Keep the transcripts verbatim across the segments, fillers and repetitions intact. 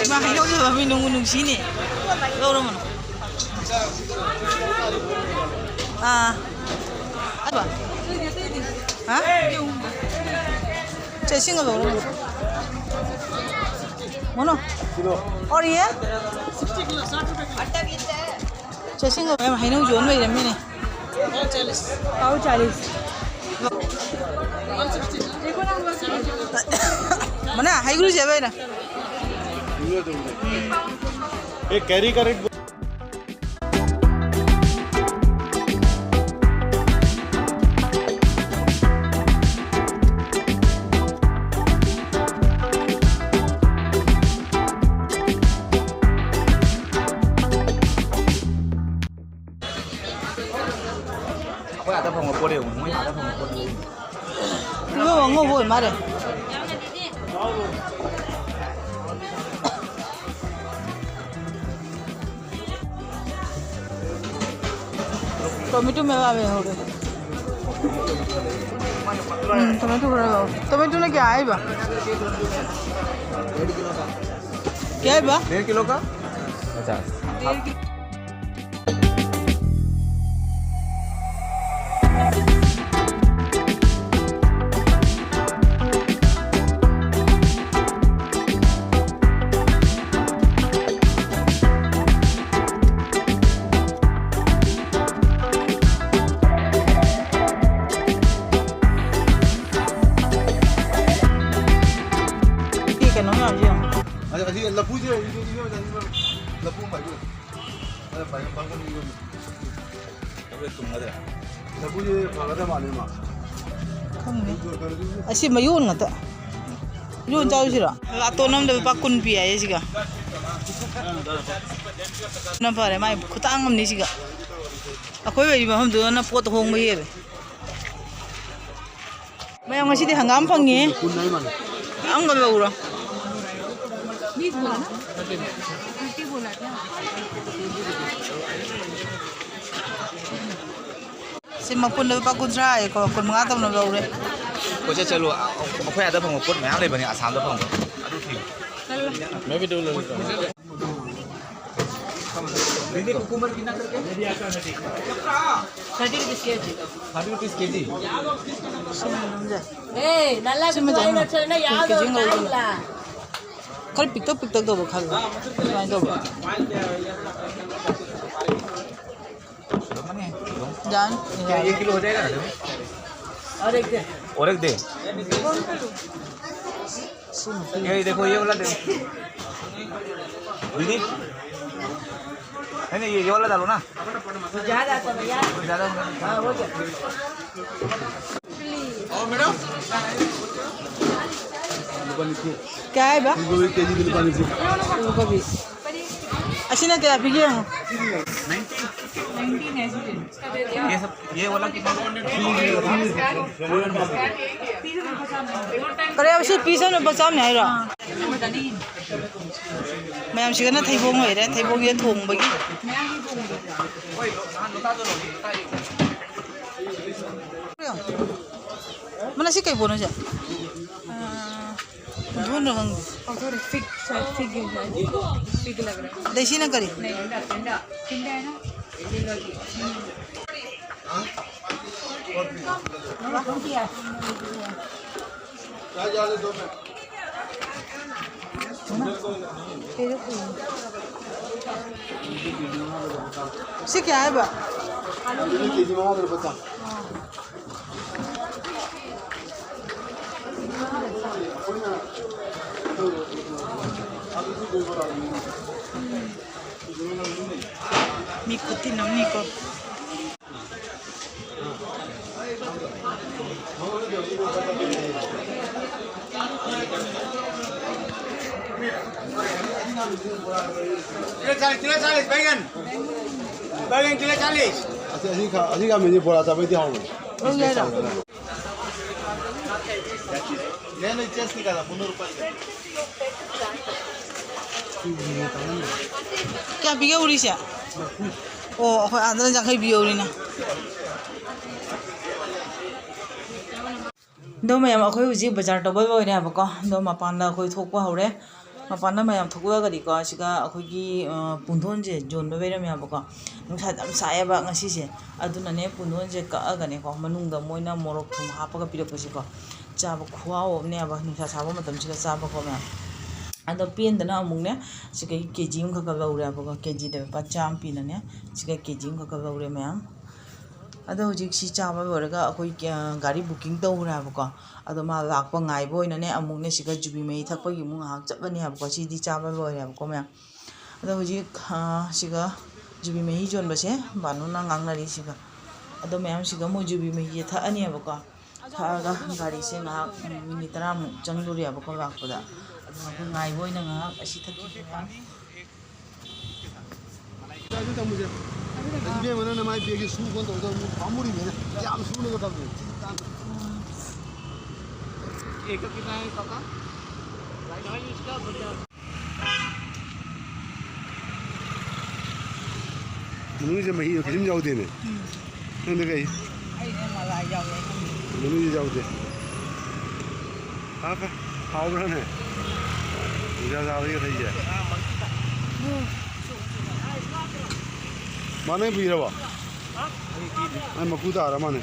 ꯏꯃꯥ, ꯍꯩꯅꯧꯁꯦ ꯃꯃꯤꯡ ꯅꯨꯡꯕꯨ ꯅꯨꯡꯁꯤꯅꯦ꯫ ꯂꯧꯔꯝꯃꯣ꯫ ꯑꯥ꯫ ꯑꯗꯨ꯫ ꯍꯥ? ꯆꯦ, ꯏꯁꯤꯡ ꯑꯃ ꯂꯧꯔꯝꯃꯣ꯫ ꯃꯣꯅꯣ? ꯀꯤꯂꯣ꯫ और ये? ꯆꯦ, ꯏꯁꯤꯡ ꯑꯃ, ꯍꯩꯅꯧ ꯌꯣꯟ ꯂꯩꯔꯝꯃꯤꯅꯦ꯫ पाव चालीस। ꯃꯅꯥ ꯍꯩꯒ꯭ꯔꯨꯁꯦ ꯍꯥꯏꯕ ꯑꯩꯅ꯫ एक कैरी का रेट। ꯑꯩꯈꯣꯏ ꯑꯥꯗ ꯐꯪꯕ ꯄꯣꯠ ꯌꯦꯡꯉꯨ, ꯃꯣꯏ ꯑꯥꯗ ꯐꯪꯕ ꯄꯣꯠ ꯌꯦꯡꯉꯨ꯫ ꯏꯔꯣ ꯑꯉꯧꯕ ꯑꯣꯏ ꯃꯥꯜꯂꯦ꯫ टोमेटो महंगा में हो गए। हम्म, टोमेटो बड़ा लो। टोमेटो ने क्या है बा? क्या है बा? डेढ़ किलो का? पचास। डेढ़ किलो। ꯁꯤ ꯀꯩꯅꯣ ꯃꯌꯥꯝꯁꯦ ꯌꯦꯡꯉꯣ꯫ ꯑꯁꯤ, ꯑꯁꯤ ꯂꯐꯨꯁꯦ, ꯏꯕꯦꯝ, ꯏꯕꯦꯝ, ꯂꯐꯨ ꯑꯃ ꯄꯥꯏꯕꯤꯌꯨ꯫ ꯑꯗ ꯄꯥꯏ-, ꯄꯥꯏꯈꯠꯂꯤ, ꯏꯕꯦꯝ꯫ ꯂꯐꯨꯁꯦ ꯐꯒꯗꯕ ꯃꯥꯜꯂꯦ, ꯃꯥ꯫ ꯈꯪꯗꯦ꯫ ꯑꯁꯤ ꯃꯌꯣꯟ ꯉꯥꯛꯇ꯫ ꯌꯣꯟ ꯆꯥꯔꯨꯁꯤꯔꯣ? ꯂꯥꯇꯣꯟ ꯑꯃꯗ ꯂꯨꯄꯥ ꯀꯨꯟ ꯄꯤ ꯍꯥꯏꯌꯦ ꯁꯤꯒ꯫ ꯅ ꯐꯔꯦ, ꯃꯥꯏ ꯈꯨꯇꯥꯡ ꯑꯃꯅꯤ ꯁꯤꯒ꯫ ꯑꯩꯈꯣꯏ ꯂꯩꯔꯤꯕ ꯃꯐꯝꯗꯨꯗꯅ ꯄꯣꯠ ꯍꯣꯡꯕ ꯍꯦꯜꯂꯦ꯫ ꯃꯌꯥꯝ ꯉꯁꯤꯗꯤ ꯍꯪꯒꯥꯝ ꯐꯪꯉꯦ꯫ ꯀꯨꯟ ꯍꯥꯏ ꯃꯥꯜꯂꯦ꯫ ꯑꯃꯒ ꯂꯧꯔꯣ꯫ ꯁꯤ ꯃꯄꯨꯟꯗ ꯂꯨꯄꯥ ꯀꯨꯟꯊ꯭ꯔꯥ ꯍꯥꯏꯌꯦꯀꯣ, ꯀꯨꯟꯃꯉꯥ ꯇꯧꯅ ꯂꯧꯔꯦ꯫ ꯀꯣꯏꯆꯠ ꯆꯠꯂꯨ, ꯑ-, ꯑꯩꯈꯣꯏ ꯑꯥꯗ ꯐꯪꯕ ꯄꯣꯠ ꯃꯌꯥꯝ ꯂꯩꯕꯅꯦ, ꯑꯁꯥꯝꯗ ꯐꯪꯕ꯫ ꯑꯗꯨ ꯊꯤꯌꯨ꯫ मैं भी दो ले लेता हूँ। दीदी, कुकुम्बर कितना करके? Thirty rupees KG. Thirty rupees KG. ए, नल्ला कुछ नहीं, अच्छा ना, याद हो, खाई ला। ꯈꯔ ꯄꯤꯛꯇꯛ ꯄꯤꯛꯇꯛ ꯇꯧꯕ ꯈꯜꯂꯣ꯫ ꯑꯗꯨꯃꯥꯏꯅ ꯇꯧꯕ꯫ ꯌꯥꯅꯤ꯫ क्या ये किलो हो जाएगा ना? और एक दे। और एक दे। ये देखो, ये वाला दे। दीदी, नहीं, नहीं, ये, ये वाला डालो ना। ज़्यादा तो भैया। ज़्यादा। हाँ, हो गया। क्या है बा? फूलगोभी। ꯑꯁꯤꯅ ꯀꯌꯥ ꯄꯤꯒꯦ ꯌꯦꯡꯉꯣ꯫ ये सब, ये वाला कितना? ꯀꯔꯤ ꯍꯥꯏꯕ? ꯁꯤ ꯄꯤꯁ ꯑꯃꯅ ꯂꯨꯄꯥ ꯆꯥꯝꯃꯅꯤ ꯍꯥꯏꯔꯣ? ꯃꯌꯥꯝꯁꯤꯒꯅ ꯊꯩꯕꯣꯡ ꯑꯣꯏꯔꯦ, ꯊꯩꯕꯣꯡꯁꯦ ꯊꯣꯡꯕꯒꯤ꯫ ꯃꯅꯥ ꯁꯤ ꯀꯩ ꯄꯣꯠꯅꯣ ꯁꯦ? ꯈꯪꯗꯦ꯫ ꯐꯤꯒ ꯂꯩꯁꯤꯅ ꯀꯔꯤ? ꯁꯤ ꯀꯌꯥ ꯍꯥꯏꯕ? ꯃꯤ ꯈꯨꯇꯤꯟ ꯑꯃꯅꯤꯀꯣ꯫ किलो चालीस, किलो चालीस, बैगन। बैगन किलो चालीस। ꯑꯁꯤ, ꯑꯁꯤ ꯈ-, ꯑꯁꯤ ꯈꯥꯃꯦꯟꯁꯤ ꯕꯣꯔꯥ ꯆꯥꯕꯩꯗꯤ ꯍꯥꯎꯕꯅꯤ꯫ ꯀꯌꯥ ꯄꯤꯒꯦ ꯎꯔꯤꯁꯦ? ꯑꯣ, ꯑꯩꯈꯣꯏ ꯑꯥꯗꯅ ꯌꯥꯡꯈꯩ ꯄꯤꯍꯧꯔꯤꯅꯦ꯫ ꯑꯗꯣ ꯃꯌꯥꯝ, ꯑꯩꯈꯣꯏ ꯍꯧꯖꯤꯛ ꯕꯖꯥꯔ ꯇꯧꯕ ꯂꯣꯏꯔꯦ ꯍꯥꯏꯕꯀꯣ꯫ ꯑꯗꯣ ꯃꯄꯥꯟꯗ ꯑꯩꯈꯣꯏ ꯊꯣꯛꯄ ꯍꯧꯔꯦ꯫ ꯃꯄꯥꯟꯗ ꯃꯌꯥꯝ ꯊꯣꯛꯂꯛꯑꯒꯗꯤꯀꯣ, ꯁꯤꯒ ꯑꯩꯈꯣꯏꯒꯤ, ꯑ, ꯄꯨꯡꯗꯣꯟꯁꯦ ꯌꯣꯟꯕ ꯂꯩꯔꯝꯃꯦꯕꯀꯣ꯫ ꯅꯨꯡꯁꯥ ꯌꯥꯝ ꯁꯥꯏꯌꯦꯕ ꯉꯁꯤꯁꯦ꯫ ꯑꯗꯨꯅꯅꯦ, ꯄꯨꯡꯗꯣꯟꯁꯦ ꯀꯛꯑꯒꯅꯦꯀꯣ, ꯃꯅꯨꯡꯗ ꯃꯣꯏꯅ ꯃꯣꯔꯣꯛ ꯊꯨꯝ ꯍꯥꯞꯄꯒ ꯄꯤꯔꯛꯄꯁꯦꯀꯣ, ꯆꯥꯕ ꯈꯨꯍꯥꯎ ꯑꯃꯅꯦꯕ, ꯅꯨꯡꯁꯥ ꯁꯥꯕ ꯃꯇꯝꯁꯤꯗ ꯆꯥꯕꯀꯣ ꯃꯌꯥꯝ꯫ ꯑꯗꯣ ꯄꯦꯟꯗꯅ ꯑꯃꯨꯛꯅꯦ, ꯁꯤꯒ ꯀꯦ ꯖꯤ ꯑꯃꯈꯛꯀ ꯂꯧꯔꯦꯕꯀꯣ꯫ ꯀꯦ ꯖꯤꯗ ꯂꯨꯄꯥ ꯆꯥꯝꯃ ꯄꯤꯅꯅꯦ, ꯁꯤꯒ ꯀꯦ ꯖꯤ ꯑꯃꯈꯛꯀ ꯂꯧꯔꯦ ꯃꯌꯥꯝ꯫ ꯑꯗꯣ ꯍꯧꯖꯤꯛ ꯁꯤ ꯆꯥꯕ ꯂꯣꯏꯔꯒ ꯑꯩꯈꯣꯏ, ꯑ, ꯒꯥꯔꯤ booking ꯇꯧꯈ꯭ꯔꯦꯕꯀꯣ꯫ ꯑꯗꯣ ꯃꯥ ꯂꯥꯛꯄ ꯉꯥꯏꯕ ꯑꯣꯏꯅꯅꯦ, ꯑꯃꯨꯛꯅꯦ ꯁꯤꯒ ꯖꯨꯕꯤ ꯃꯍꯤ ꯊꯛꯄꯒꯤ ꯑꯃꯨꯛ ꯉꯥꯏꯍꯥꯛ ꯆꯠꯂꯅꯤ ꯍꯥꯏꯕꯀꯣ꯫ ꯁꯤꯗꯤ ꯆꯥꯕ ꯂꯣꯏꯔꯦꯕꯀꯣ ꯃꯌꯥꯝ꯫ ꯑꯗꯣ ꯍꯧꯖꯤꯛ, ꯑ, ꯁꯤꯒ ꯖꯨꯕꯤ ꯃꯍꯤ ꯌꯣꯟꯕꯁꯦ ꯕꯥꯅꯨꯅ ꯉꯥꯡꯅꯔꯤ ꯁꯤꯒ꯫ ꯑꯗꯣ ꯃꯌꯥꯝ ꯁꯤꯒ ꯃꯣꯏ ꯖꯨꯕꯤ ꯃꯍꯤꯁꯦ ꯊꯛꯑꯅꯦꯕꯀꯣ꯫ ꯊꯛꯑꯒ ꯒꯥꯔꯤꯁꯦ ꯉꯥꯏꯍꯥꯛ, ꯎꯝ, ꯃꯤꯅꯤꯠ ꯇꯔꯥꯃꯨꯛ ꯆꯪꯗꯣꯔꯤꯕꯀꯣ ꯂꯥꯛꯄꯗ꯫ ꯑꯗꯣ ꯑꯩꯈꯣꯏ ꯉꯥꯏꯕ ꯑꯣꯏꯅ ꯉꯥꯏꯍꯥꯛ ꯑꯁꯤ ꯊꯛꯈꯤꯒꯦ ꯃꯌꯥꯝ꯫ ꯏꯕꯦꯝꯃ, ꯅꯪꯅ ꯃꯥꯏ ꯕꯦꯒꯁꯤ ꯁꯨ ꯀꯣꯟ ꯇꯧꯗꯧ ꯃꯤ ꯄꯥꯝꯃꯨꯔꯤꯅꯦ꯫ ꯌꯥꯝ ꯁꯨꯅꯒ ꯇꯧꯗꯦ꯫ एक का कितना है काका? प्राइस इसका बढ़िया। ꯃꯅꯨꯡꯁꯦ ꯃꯍꯤ ꯀꯔꯤꯝ ꯌꯥꯎꯗꯦꯅꯦ꯫ ꯅꯪꯗꯤ ꯀꯩ? ꯑꯩꯅ ꯃꯂꯥꯏ ꯌꯥꯎꯋꯦ꯫ ꯃꯅꯨꯡꯁꯦ ꯌꯥꯎꯗꯦ꯫ ꯍꯥꯞꯄꯦ꯫ ꯍꯥꯎꯕ꯭ꯔꯥꯅꯦ? ꯅꯨꯡꯁꯥ ꯁꯥꯕꯒꯤ ꯀꯩꯁꯦ? ꯃꯥꯅ ꯄꯤꯔꯕꯣ? ꯑꯩ ꯃꯀꯨ ꯇꯥꯔ ꯃꯥꯅꯦ꯫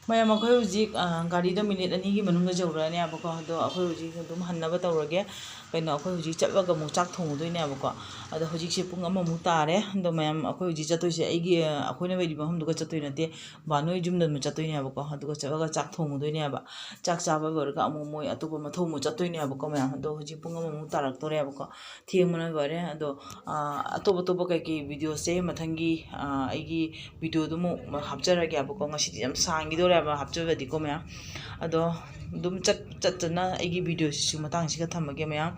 ꯃꯌꯥꯝ, ꯑꯩꯈꯣꯏ ꯍꯧꯖꯤꯛ, ꯑ, ꯒꯥꯔꯤꯗ ꯃꯤꯅꯤꯠ ꯑꯅꯤꯒꯤ ꯃꯅꯨꯡꯗ ꯌꯧꯔꯛꯑꯅꯦꯕꯀꯣ꯫ ꯑꯗꯣ ꯑꯩꯈꯣꯏ ꯍꯧꯖꯤꯛ ꯑꯗꯨꯝ ꯍꯟꯅꯕ ꯇꯧꯔꯒꯦ꯫ ꯀꯩꯅꯣ, ꯑꯩꯈꯣꯏ ꯍꯧꯖꯤꯛ ꯆꯠꯂꯒ ꯑꯃꯨꯛ ꯆꯥꯛ ꯊꯣꯡꯉꯨꯗꯣꯏꯅꯦꯕꯀꯣ꯫ ꯑꯗꯣ ꯍꯧꯖꯤꯛꯁꯦ ꯄꯨꯡ ꯑꯃꯃꯨꯛ ꯇꯥꯔꯦ꯫ ꯑꯗꯣ ꯃꯌꯥꯝ, ꯑꯩꯈꯣꯏ ꯍꯧꯖꯤꯛ ꯆꯠꯇꯣꯏꯁꯦ ꯑꯩꯒꯤ, ꯑ, ꯑꯩꯈꯣꯏꯅ ꯂꯩꯔꯤꯕ ꯃꯐꯝꯗꯨꯒ ꯆꯠꯇꯣꯏ ꯅꯠꯇꯦ, ꯕꯥꯅꯣꯏ ꯌꯨꯝꯗ ꯑꯗꯨꯝ ꯆꯠꯇꯣꯏꯅꯦꯕꯀꯣ꯫ ꯑꯗꯨꯒ ꯆꯠꯂꯒ ꯆꯥꯛ ꯊꯣꯡꯉꯨꯗꯣꯏꯅꯦꯕ꯫ ꯆꯥꯛ ꯆꯥꯕ ꯂꯣꯏꯔꯒ ꯑꯃꯨꯛ ꯃꯣꯏ ꯑꯇꯣꯞꯄ ꯃꯊꯧ ꯑꯃꯨꯛ ꯆꯠꯇꯣꯏꯅꯦꯕꯀꯣ ꯃꯌꯥꯝ꯫ ꯑꯗꯣ ꯍꯧꯖꯤꯛ ꯄꯨꯡ ꯑꯃꯃꯨꯛ ꯇꯥꯔꯛꯇꯣꯔꯦꯕꯀꯣ꯫ ꯊꯦꯡꯕꯅ ꯂꯣꯏꯔꯦ꯫ ꯑꯗꯣ, ꯑ, ꯑꯇꯣꯞ ꯑꯇꯣꯞꯄ ꯀꯩꯀꯩ videoꯁꯦ ꯃꯊꯪꯒꯤ, ꯑ, ꯑꯩꯒꯤ videoꯗꯨ ꯑꯃꯨꯛ ꯍꯥꯞꯆꯔꯒꯦꯕꯀꯣ꯫ ꯉꯁꯤꯗꯤ ꯌꯥꯝ ꯁꯥꯡꯈꯤꯗꯧꯔꯦꯕ ꯍꯥꯞꯆꯕꯗꯤꯀꯣ ꯃꯌꯥꯝ꯫ ꯑꯗꯣ ꯑꯗꯨꯝ ꯆꯠ-, ꯆꯠꯇꯅ ꯑꯩꯒꯤ videoꯁꯤꯁꯨ ꯃꯇꯥꯡꯁꯤꯒ ꯊꯝꯃꯒꯦ ꯃꯌꯥꯝ꯫